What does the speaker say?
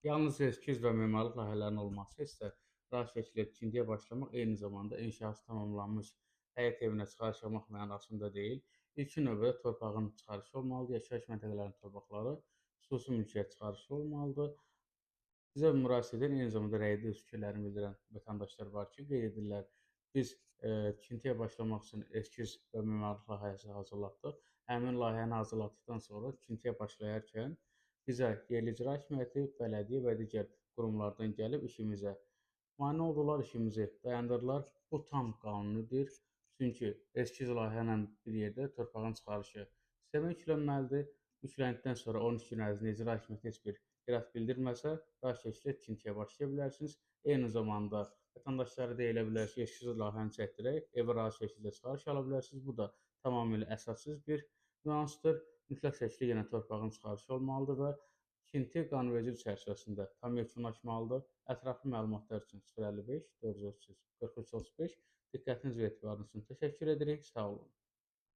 Yalnız eskiz və memarlıq layihələrinin olması isə rahat şəkildə tikintiyə başlamaq eyni zamanda inşası tamamlanmış həyət evinə çıxarış almaq mənasında deyil. İlkin növbədə torpağın çıxarışı olmalıdır, yaşayış məntəqələrinin torpaqları xüsusi mülkiyyət çıxarışı olmalıdır. Bizə müraciət edən, eyni zamanda rəydə öz fikirlərini bildirən vətəndaşlar var ki, qeyd edirlər, biz tikintiyə başlamaq üçün eskiz və memarlıq layihəsi hazırlatdıq. Həmin layihəni hazırlatdıqdan sonra tikintiyə başlayarkən bizə yerli icra hakimiyyəti, bələdiyyə və digər qurumlardan gəlib işimizə mane oldular, işimizi dayandırdılar. Bu tam qanunidir. Çünki eskiz layihə ilə bir yerdə torpağın çıxarışı sistemə yüklənməlidir. Yükləndikdən sonra 13 gün ərzində icra hakimiyyəti heç bir irad bildirməsə, rahat şəkildə tikintiyə başlaya bilərsiniz. Eyni zamanda vətəndaşlara deyilə bilər ki, eskiz layihəni çəkdirək, evə rahat şəkildə çıxarış ala bilərsiniz. Bu da tamamilə əsassız bir nüansdır. Mütləq şəkildə yenə torpağın çıxarışı olmalıdır və tikinti qanunvericilik çərçivəsində tam yekunlaşmalıdır. Ətraflı məlumatlar üçün 055 433 43 35 diqqətiniz və etibarınız üçün təşəkkür edirik. Sağ olun.